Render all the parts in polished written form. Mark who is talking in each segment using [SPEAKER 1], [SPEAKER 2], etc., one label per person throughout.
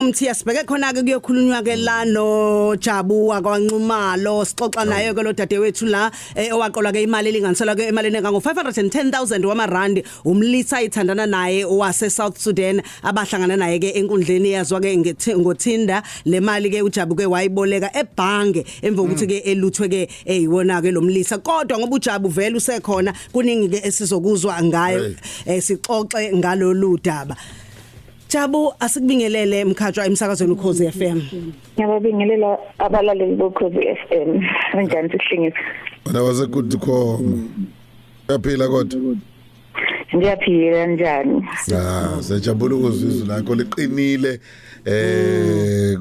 [SPEAKER 1] Mthiya, sibheke khona ke kuyokhulunywa ke la no Jabu wakwaNxumalo. Sixoxa naye ke lo dadewethu la owaqolwa ke imali elinganiselwa ke emalini engango 510,000 wamarandi, umlisa ithandana naye owase South Sudan abahlangana naye ke enkundleni yazwa ke ngoTinder. Le mali ke uJabu ke wayiboleka ebhange emva kokuthi ke eluthwe ke eyiwona ke lo mlisa, kodwa ngoba uJabu vele usekhona, kuningi ke esizokuzwa ngayo, sixoxe ngalolu daba. Jabu, asikubingelele Mkhatshwa emsakazweni Ukhozi FM.
[SPEAKER 2] Ngiyababingelela abalaleli boKhozi FM. Kanjani, sihlengisa?
[SPEAKER 3] Wena wasekuthi khoma. Uyaphila kodwa?
[SPEAKER 2] Ngiyaphila, njani?
[SPEAKER 3] Ah, sejabula ukuzizwa lakho liqinile.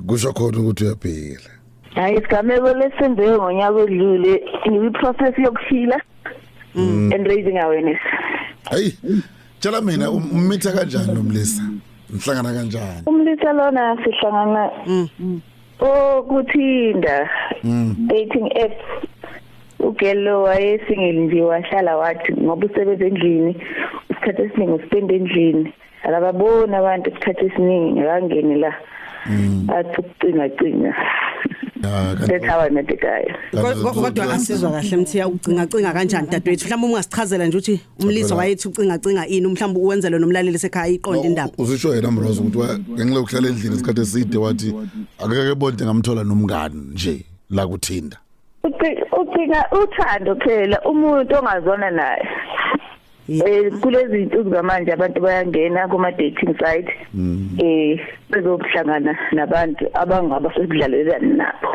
[SPEAKER 3] Kusho khona ukuthi uyaphila.
[SPEAKER 2] Hayi, isigameko lesenzeke ngonyaka odlule, ngiyi process yokuheala and raising awareness.
[SPEAKER 3] Hey, tshela mina, ummitha kanjani lo mlisa? Nihlangana kanjani?
[SPEAKER 2] Umlisa lona sihlangana okuTinder, dating app. Ugelo wayesingle nje, wahlala wathi ngoba usebenza endlini, isikhathi esiningi uspend endlini, akababoni abantu isikhathi esiningi, akangeni la, athi ukucinga cinga.
[SPEAKER 3] Ah,
[SPEAKER 2] That's how I met the guy.
[SPEAKER 1] Kodwa asizwa kahle, Mthiya, ucinga cinga kanjani, dadewethu? Mhlawumbe ungasichazela nje ukuthi umlisa wayethi ucinga cinga ini, mhlawumbe uwenzele nomlaleli sekhaya iqonde indaba.
[SPEAKER 3] Uzisho yena Mrozo ukuthi ngenxa yokuhlala endlini isikhathi eside, wathi akeke bonke ngamthola nomngani nje la kuTinder.
[SPEAKER 2] Ucinga uthando phela, umuntu ongazona naye. Kulezi zinsuku zamanje abantu bayangena kuma dating site bezokuhlangana nabantu abangaba sekudlalelana nabo.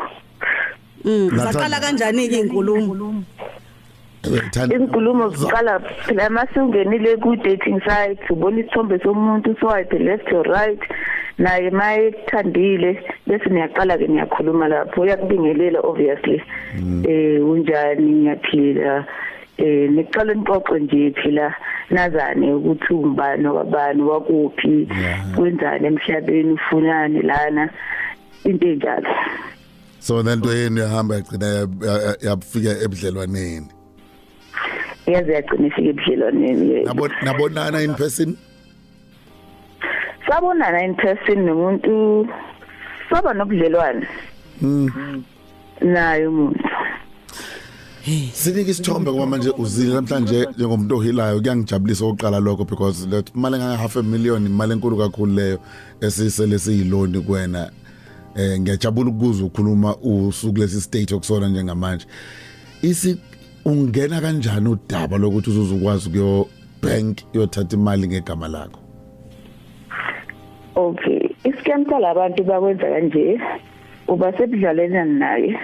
[SPEAKER 1] Zaqala kanjani ke inkulumo?
[SPEAKER 3] Thanda.
[SPEAKER 2] Inkulumo ziqala phela masungenile ku dating site, ubona isithombe somuntu, swipe left or right, naye maye kuthandile, bese niyaqala ke niyakhuluma lapho, uyakubingelela obviously, "Unjani?" "Ngiyaphila." Niqala nixoxe nje phela, nazane ukuthi ungubani, wabani, wakuphi, wenzani emhlabeni, ufunani lana, into enjalo.
[SPEAKER 3] So lento yenu yahamba yagcina yafika ebudlelwaneni.
[SPEAKER 2] Yaze yagcina ifika ebudlelwaneni, yebo.
[SPEAKER 3] Nabonana in person?
[SPEAKER 2] Sabonana in person nomuntu, saba nobudlelwane naye umuntu.
[SPEAKER 3] Sinike isithombe, ngoba manje uzile namhlanje njengomuntu ohealayo, kuyangijabulisa oqala lokho, because le imali enganga half a million, imali enkulu kakhulu leyo esisele siyiloni kuwena. Ngiyajabula ukuzwa ukhuluma usuku lesi state okusona njengamanje. Isi ungena kanjani udaba lokuthi uzuzukwazi kuyo bank yothatha imali ngegama lakho?
[SPEAKER 2] Okay, iscam salabantu bakwenza kanje: uba sebudlalelana naye,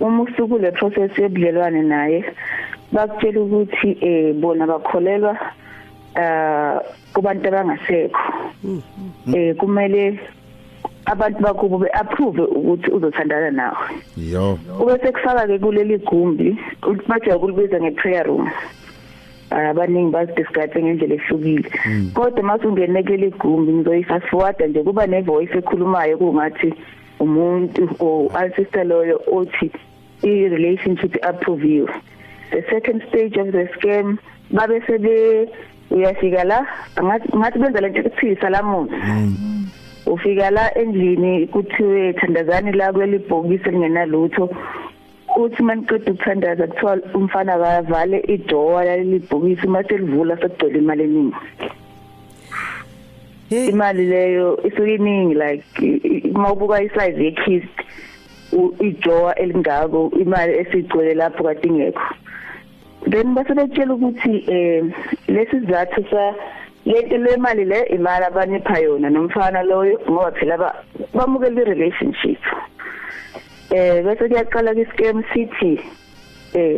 [SPEAKER 2] uma usuku le process yobudlelwane naye, bakutshela ukuthi bona bakholelwa kubantu abangasekho, kumele abantu bakubo beapprove ukuthi uzothandana nawe. Ube sekufaka ke kuleli gumbi, bathi ukulibiza ngeprayer room, abaningi bazidescribe ngendlela ehlukile, kodwa mase ungene kuleli gumbi, ngizoyi-fast forward nje, kuba ne-voice ekhulumayo kungathi umuntu or ancestor loyo othi i-relationship approviwe. The second stage of the scam, babe sebe uyafika la, ngathi benza lento ekuthiwa isalamuzi. Ufika la endlini, kuthiwe thandazani la kweli bhokisi elingenalutho. Uthi maniqeda ukuthandaza, kuthiwa umfana akavale idoor laleli bhokisi, uma selivula sekugcwele imali eningi. Imali leyo isuke iningi, like uma ubuka isize yekist, idrawer elingako, imali esigcwele lapho kade ingekho. Then base betshela ukuthi lesi sizathu sa lento le mali le, imali abanipha yona nomfana loyo, ngoba phela bamukela i-relationship. Bese kuyaqala ke scam, sithi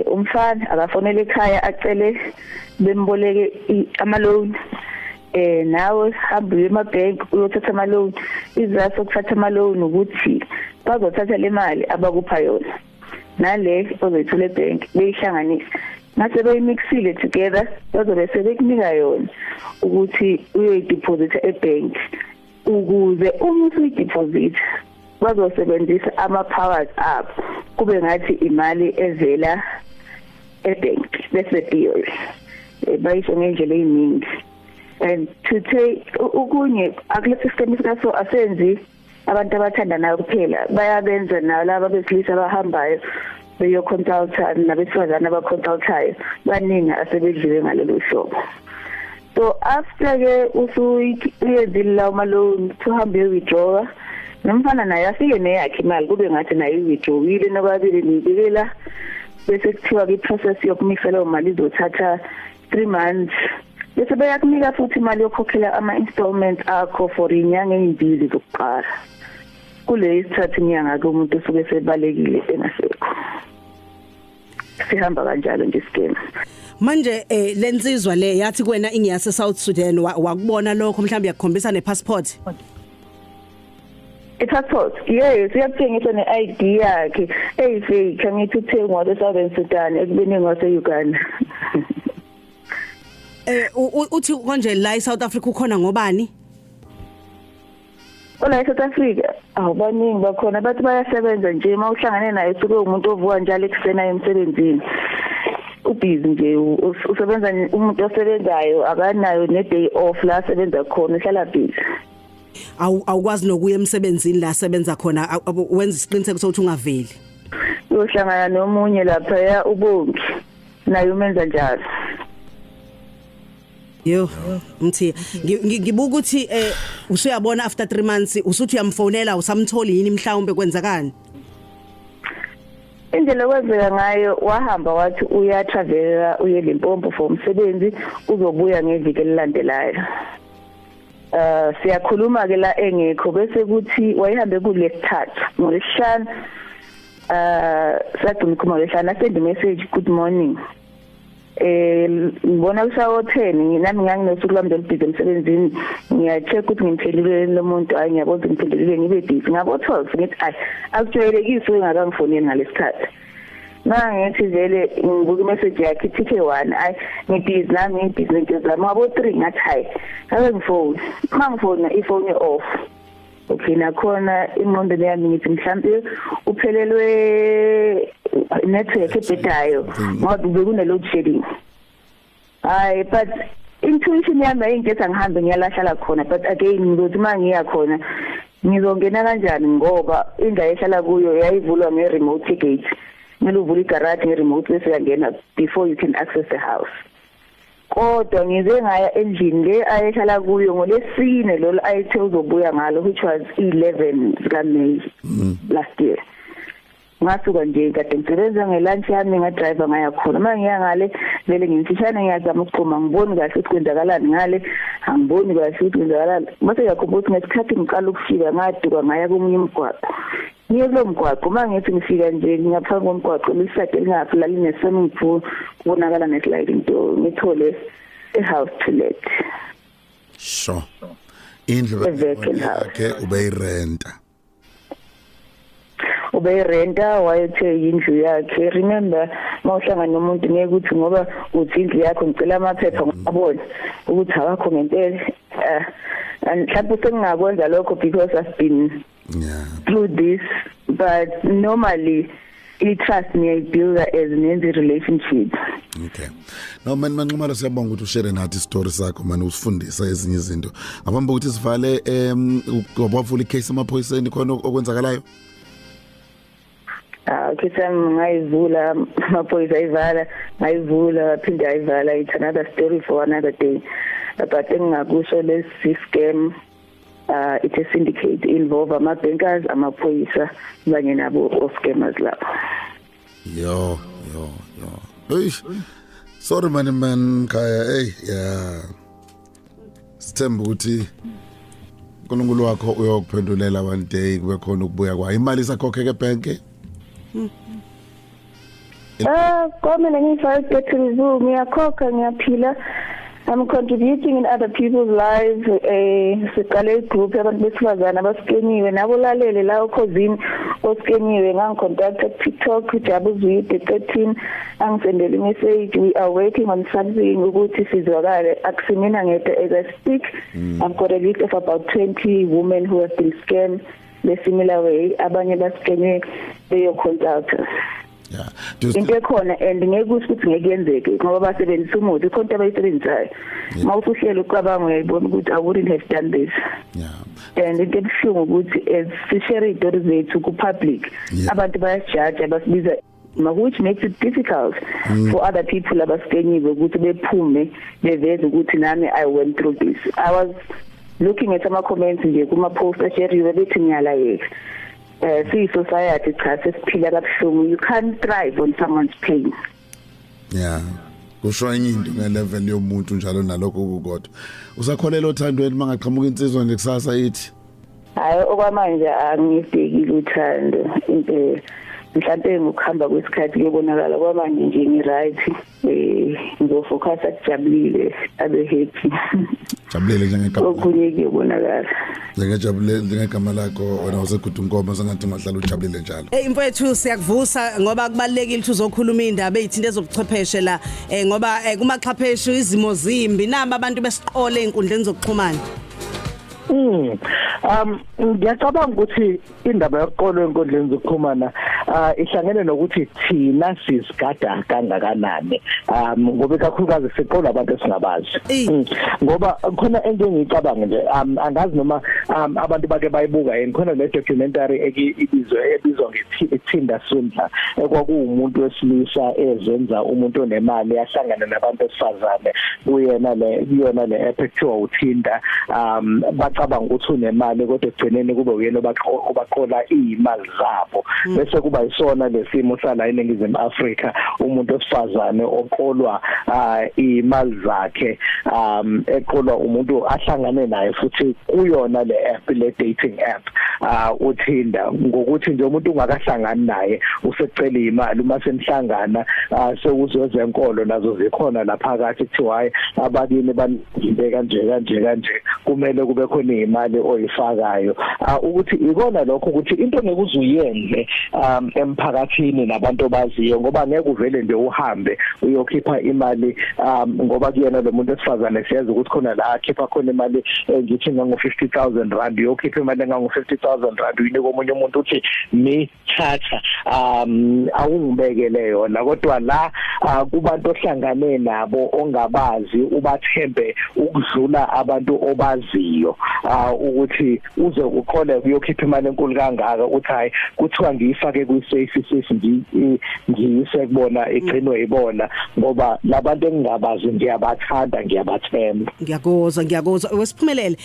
[SPEAKER 2] umfana akafonele ekhaya acele bemboleke ama loan, nawe hamba uye ema-bank uyothatha ama loan. Izathu sokuthatha ama loan ukuthi bazothatha le mali abakupha yona nale ozoyithola ebank, beyihlanganise, ngase beyimixile together, bazobe sebekunika yona ukuthi uyoyideposita ebank, ukuze uma usuyideposit bazosebenzisa ama-powers abo, kube ngathi imali evela ebank. That's the theory. Bayisho ngendlela eyiningi. And to take okunye akulesi system sikaso asenzi abantu abathandanayo kuphela, bayabenza nalabo besilisa abahambayo beyo consulta nabesifazana abaconsultayo, baningi asebedliwe ngalolu hlobo. So after ke usuyenzile lawo ma-loan, uhambe uyo-withdraw, nomfana naye afike neyakhe imali, kube ngathi naye i-withdrawile, nobabili nibikela, bese kuthiwa i-process yokumisa leyo mali izothatha 3 months, bese beyakunika futhi imali yokukhokhela ama-installments akho for inyanga ezimbili zokuqala. Kule isithathu inyanga ke umuntu usuke sebalekile engasekho. Sihamba kanjalo nje scam.
[SPEAKER 1] Manje lensizwa le yathi kuwena ingiyase South Sudan, wakubona lokho, mhlawumbe yakukhombisa nepassport?
[SPEAKER 2] I-passport, yes, iyakutshengisa ne-ID yakhe eyi-fake, angithi uthe ngwase Southern Sudan ekubeni ngwase Uganda.
[SPEAKER 1] Uthi konje la eSouth Africa ukhona ngobani?
[SPEAKER 2] Ola eSouth Africa awubaningi bakhona, bathi bayasebenza nje, mawuhlangane naye usuke umuntu ovuka njalo ekuseni emsebenzini, ubhizi nje, usebenza, umuntu osebenzayo akanayo ne day off la asebenza khona, uhlala busy.
[SPEAKER 1] Awukwazi nokuya emsebenzini la asebenza khona, wenza isiqiniseko sokuthi ungaveli.
[SPEAKER 2] Uyohlangana nomunye lapha ya uBongi, naye umenza njalo.
[SPEAKER 1] Yo mthi ngibuka ukuthi usuyabona after 3 months usuthi uyamfonela, usamtholi yini, mhlawumbe kwenzakani?
[SPEAKER 2] Indlela okwenzeka ngayo, wahamba wathi uyatravela uye Limpopo for umsebenzi, uzobuya ngeviki elilandelayo. Siyakhuluma ke la engekho, bese kuthi wayehambe kulesithathu ngolesihlanu, sagcina ukukhuluma ngolesihlanu, asend message good morning, ngibona kusawo 10, nami nganginosuku lwami lolubhizi emsebenzini, ngiyacheck ukuthi ngimphendulele lo muntu, hayi ngiyabona ukuthi ngiphendulile, ngibe busy ngabo 12, ngithi ayi akujwayelekile engakangifoneli ngalesikhathi. Mangithi vele ngibuka imessage yakhe TK1, ayi ngibhizi nami, ngibhizi nento zami, ngabo 3 ngathi hayi ake ngifone, mangifona ifone off. Okay, nakhona ingqondo yami ngithi mhlambe uphelelwe network ebhedayo ngoba bekune load shedding. Hayi, but intuition yami ayingithi angihambe ngiyalahlala khona, but again ngizothi mangiya khona ngizongena kanjani ngoba indawo ehlala kuyo yayivulwa nge-remote gate, kumele uvule igarage nge-remote bese uyangena before you can access the house. Kodwa ngize ngaya endlini le ayehlala kuyo ngolesine lolu ayethe uzobuya ngalo, which was 11 zika May last year. Ngasuka nje kade ngisebenza ngelunch yami, ngadrive ngaya khona. Uma ngiya ngale vele ngimfishane, ngiyazama ukuxhuma, ngiboni kahle ukuthi kwenzakalani ngale, angiboni kahle ukuthi kwenzakalani. Mase ngiyakhumbula ukuthi ngesikhathi ngiqala ukufika ngaduka ngaya komunye umgwaqo. Ngiye kulo mgwaqo, uma ngithi ngifika nje ngaphambi komgwaqo lisade lingaphi la line swimming pool, kubonakala ne sliding door, ngithole a house to let.
[SPEAKER 3] Sure. Indlu yakhe ubeyirenta.
[SPEAKER 2] Ubeyirenta, wayethe indlu yakhe. Remember mawuhlangana nomuntu ngeke uthi ngoba uthi indlu yakho ngicela amaphepha ngabona ukuthi awakho ngempela. And mhlawumbe sengingakwenza lokho because I've been through this, but normally i-trust ngiyayibuilda as nenze relationship.
[SPEAKER 3] Okay. No man, MaNxumalo, siyabonga ukuthi ushare nathi story sakho man, usifundisa ezinye izinto. Ngaphambi kokuthi sivale, wavula icase emaphoyiseni, khona okwenzakalayo?
[SPEAKER 2] Case yami ngayivula, amaphoyisa ayivala, ngayivula phinde ayivala. It's another story for another day. But engingakusho, lesi scam, it's a syndicate involve ama-bankers, amaphoyisa kanye nabo o-scammers lapho.
[SPEAKER 3] Yo yo yo. Eish. Sorry man man Khaya, hey yeah. Sithemba ukuthi uNkulunkulu wakho uyokuphendulela one day, kube khona ukubuya kwayo. Imali isakhokheke ebank?
[SPEAKER 2] Kwamele ngiyifake debt review, ngiyakhokha, ngiyaphila. I'm contributing in other people's lives. Siqale igroup yabantu besifazana abaskenyiwe, nabo lalele la ukhosini oskenyiwe, ngangicontact TikTok Jabu Zwide 13, angisendele message, we are working on something ukuthi sizwakale. Akusimina ngedwa, as I speak I've got a list of about 20 women who have been scammed the similar way, abanye baskenywe beyo consult.
[SPEAKER 3] Yeah.
[SPEAKER 2] Into ekhona and ngeke kusho ukuthi ngeke yenzeke ngoba basebenzisa umuthi, khona into abayisebenzisayo. Uma usuhlela ucabanga uyayibona ukuthi I wouldn't have done this. And into ebuhlungu ukuthi as sishare izitori zethu ku-public, abantu bayasijaja, basibiza, which makes it difficult for other people abasikenyiwe ukuthi bephume beveze ukuthi nami I went through this. I was looking at ama comments nje kuma post asheriwe bethi ngiyalayeka. Siyi society cha sesiphila kabuhlungu. You can't thrive on someone's pain.
[SPEAKER 3] Yeah. Kusho enye into ngelevel yomuntu njalo nalokho kukodwa. Usakholela othandweni mangaqhamuka insizwa nje kusasa ithi?
[SPEAKER 2] Hayi, okwamanje angibhekile uthando impela. Mhlawumbe ngokuhamba kwesikhathi kuyobonakala. Kwamanje nje ngi-right, ngizofocus akujabulile, abe happy.
[SPEAKER 3] Jabulile njengegama.
[SPEAKER 2] Okunye kuyobonakala.
[SPEAKER 3] Njengejabulile njengegama lakho wena usegudu inkomo, sengathi ungahlala ujabulile njalo.
[SPEAKER 1] Hey mfowethu, siyakuvusa ngoba kubalekile ukuthi uzokhuluma indaba ezithinta ezobuchwepheshe la, ngoba kumaxhapheshu izimo zimbi, naba abantu besiqole einkundleni zokuxhumana.
[SPEAKER 4] Ngiyacabanga ukuthi indaba yokuqolwa enkundleni zokuxhumana ihlangene nokuthi thina sizigada kangakanani, ngoba kakhulukazi siqola abantu esingabazi. Ngoba khona into engiyicabanga nje, angazi noma abantu bake bayibuka yini, khona le documentary ebizwa nge-Tinder Swindler, ekwakuwumuntu wesilisa ezenza umuntu onemali, yahlangana nabantu besifazane kuyena le kuyona le app ekuthiwa uTinder. Bacabanga ukuthi unemali, kodwa ekugcineni kube uyena obaqola izimali zabo. Bese kuba isona lesimo sala eNingizimu Afrika, umuntu osifazane oqolwa imali zakhe, eqolwa umuntu ahlangane naye futhi kuyona le app, le dating app uTinder, ngokuthi nje umuntu ungakahlangani naye usecela imali. Uma senihlangana sewuzozenkolo nazo zikhona lapha phakathi, kuthiwa hayi, abakini bangibe kanje kanje kanje, kumele kube khona imali oyifakayo. Ukuthi ikona lokho ukuthi into ngeke uzuyenze emphakathini nabantu obaziyo, ngoba ngeke uvele nje uhambe uyokhipha imali, ngoba kuyena lo muntu esifazane siyazi ukuthi khona la akhipha khona imali, ngithi ngango 50,000 rand, uyokhipha imali engango 50,000 rand uyinike omunye umuntu uthi mi thatha, awungibekele yona. Kodwa la kubantu ohlangane nabo ongabazi, ubathembe ukudlula abantu obaziyo, ukuthi uze uqole uyokhipha imali enkulu kangaka, uthi hayi, kuthiwa ngiyifake kwi-safe safe, ngiyise kubona, igcinwe ibona, ngoba labantu engingabazi ngiyabathanda, ngiyabathemba.
[SPEAKER 1] Ngiyakuzwa, ngiyakuzwa wesiphumelele.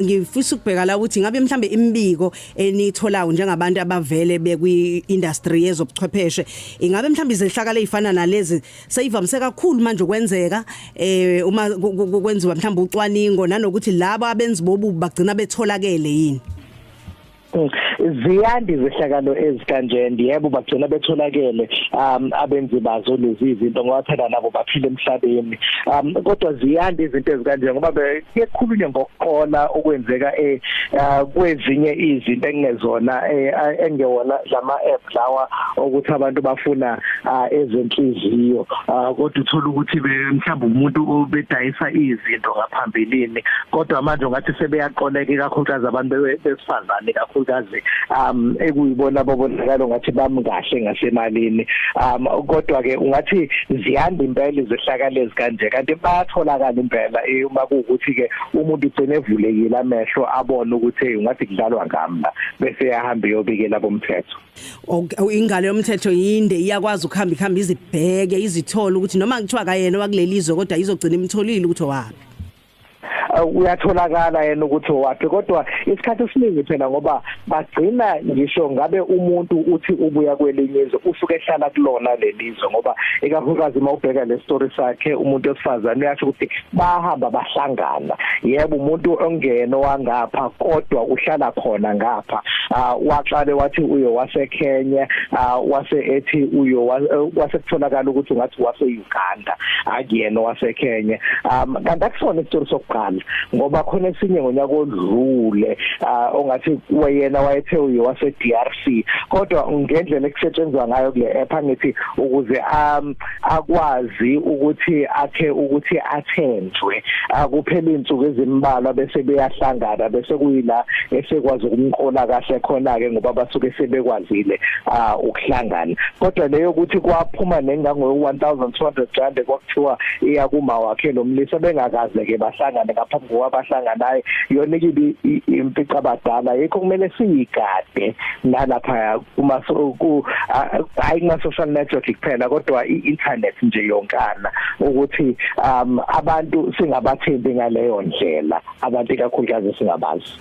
[SPEAKER 1] Ngifisa ukubheka la ukuthi ngabe mhlambe imibiko enitholayo njengabantu abavele bekwi industry yezobuchwepheshe, ingabe mhlambe izehlakalo ezifana nalezi seyivamise kakhulu manje ukwenzeka, uma kwenziwa mhlambe ucwaningo, nanokuthi labo abenzi bobubi bagcina betholakele yini?
[SPEAKER 4] Ziyanda izehlakalo ezikanje, yebo, bagcina betholakele abenzi bazo lezi izinto, ngoba phela nabo baphila emhlabeni. Kodwa ziyanda izinto ezikanje ngoba kuyekhulunywa ngokuqola okwenzeka kwezinye izinto engezona, engewona lama app lawa ukuthi abantu bafuna ezenhliziyo, kodwa uthola ukuthi mhlawumbe umuntu obedayisa izinto ngaphambilini, kodwa manje ungathi sebeyaqoleka, ikakhulukazi abantu besifazane, kakhulukazi ekuyibona babonakala ngathi bamkahle ngasemalini. Kodwa ke ungathi ziyanda impela izehlakalo ezikanje, kanti bayatholakala impela uma kuwukuthi ke umuntu ugcine evulekile amehlo, abone ukuthi hey, ungathi kudlalwa ngami la, bese yahamba iyobikela bomthetho.
[SPEAKER 1] Ingalo yomthetho yinde, iyakwazi ukuhamba ikhamba izibheke izithole ukuthi noma kuthiwa kayena wakulelizwe, kodwa izogcina imtholile ukuthi owapi.
[SPEAKER 4] Uyatholakala yena ukuthi owaphi, kodwa isikhathi esiningi phela ngoba bagcina ngisho ngabe umuntu uthi ubuya kwelinye izwe, usuke ehlala kulona lelizwe, ngoba ikakhulukazi uma ubheka le story sakhe umuntu wesifazane uyasho ukuthi bahamba bahlangana, yebo, umuntu ongeno wangapha kodwa uhlala khona ngapha. Waqale wathi uyo waseKenya, wase ethi uyo wase kutholakala ukuthi ungathi wase Uganda, akuyena waseKenya. Kanti akusona isitori sokuqala. Esokuqala, ngoba khona esinye ngonyaka odlule ongathi wayena wayethe uyowase DRC, kodwa ngendlela ekusetshenzwa ngayo kule app, angithi ukuze akwazi ukuthi akhe ukuthi athenjwe, akuphela insuku ezimbalwa bese beyahlangana, bese kuyila esekwazi ukumqola kahle khona ke, ngoba basuke sebekwazile ukuhlangana. Kodwa leyo ukuthi kwaphuma nengango 1200 rand kwakuthiwa iya kuma wakhe lo mlisa, bengakaze ke bahlangane ngaphambi kokuba bahlangana, yona ikibi impica abadala. Yikho kumele siyigade nalapha kuma ku hayi kuma social network kuphela, kodwa i-internet nje yonkana, ukuthi abantu singabathembi ngaleyo ndlela, abantu ikakhulukazi singabazi.